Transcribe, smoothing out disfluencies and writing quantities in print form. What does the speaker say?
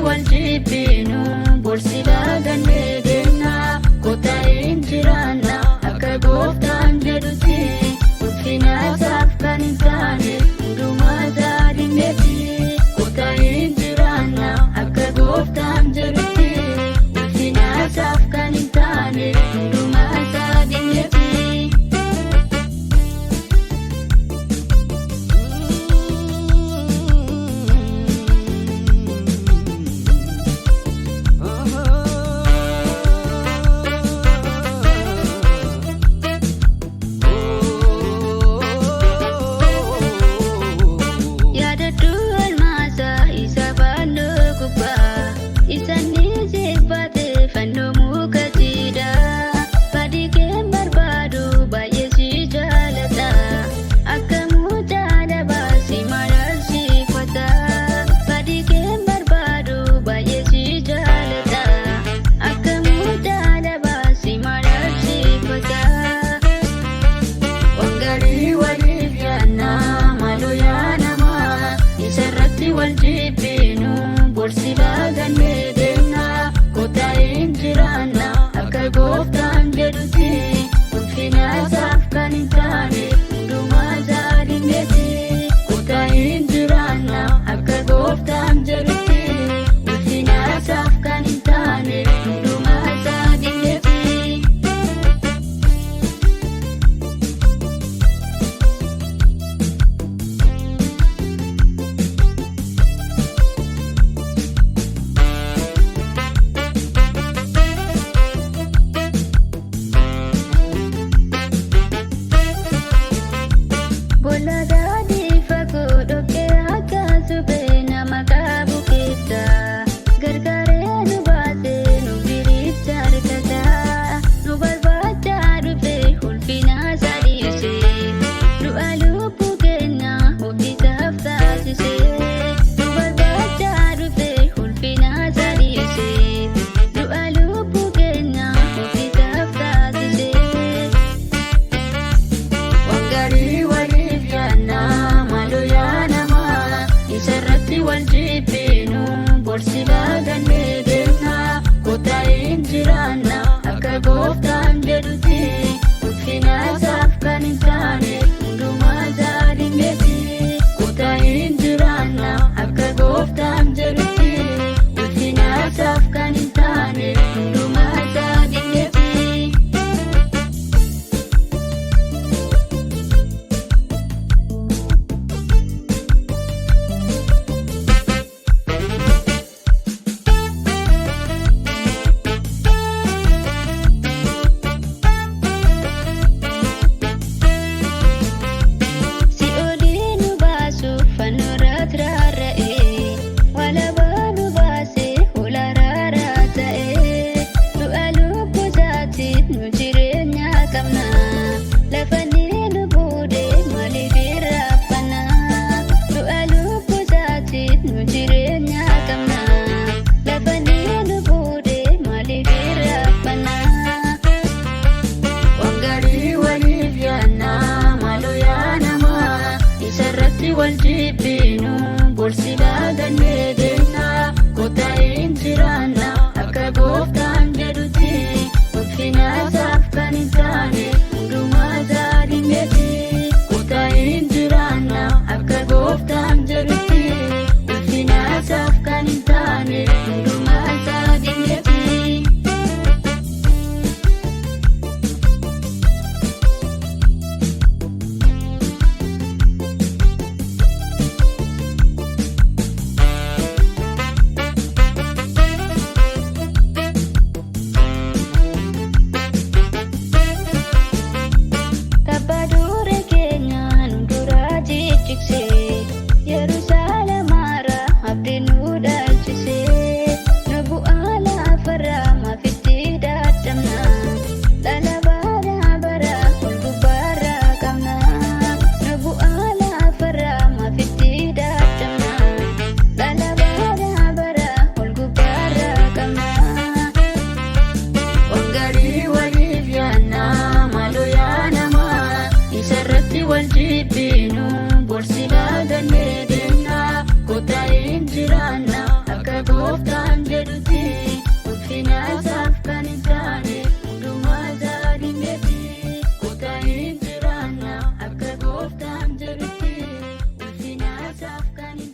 Wal jibbinu borsi baagannee deemna. Kottaa hin jiraanna akka gooftaan jedhutti, ulfina isaaf kan hin taane hundumaa isaa dhiifneeti. Kottaa hin jiraanna akka gooftaan jedhutti, ulfina isaaf kan hin taane hundumaa isaa dhiifneeti. Yaadadhu almaasaa isa fannoo gubbaa, isa inni siffate fannoo muka jiidhaa. Badii kee barbaadu, baay'ee si jaalata, akka mucaa dhabaa si mararsiifata. Badii kee barbaadu, baay'ee si jaalata, akka mucaa dhabaa si mararsiifata. Wangarii waliif yaadna maaloo yaa namaa, isarratti wal jibbinu borsi baagannee deemna. Kottaa hin jiraanna akka gooftaan jedhutti, ulfina isaaf kan hin taane hundumaa isaa dhiifneeti. Kottaa hin jiraanna akka gooftaan jedhutti, ulfina isaaf kan hin taane hundumaa isaa dhiifneeti. Bola daadhii fagoo dhoqqee akka suphee nama qabu keessa, gargaaree nu baasee nu biricha harkata. Nu barbaachaa dhufee ulfina isaa dhiisee, du'a lubbuu keenya ofiisaaf taasisee. Nu barbaachaa dhufee ulfina isaa dhiisee, du'a lubbuu keenya ofiisaaf taasisee. Wangarii waliif yaadna maaloo yaa namaa, isarratti wal jibbinu borsi baagannee deemna. Kottaa hin jiraanna akka gooftaan jedhutti, ulfina isaaf kan hin taane hundumaa isaa dhiifneeti. Kottaa hin jiraanna akka gooftaan jedhutti, ulfina isaaf kan hin taane hundumaa isaa dhiifneeti. Kan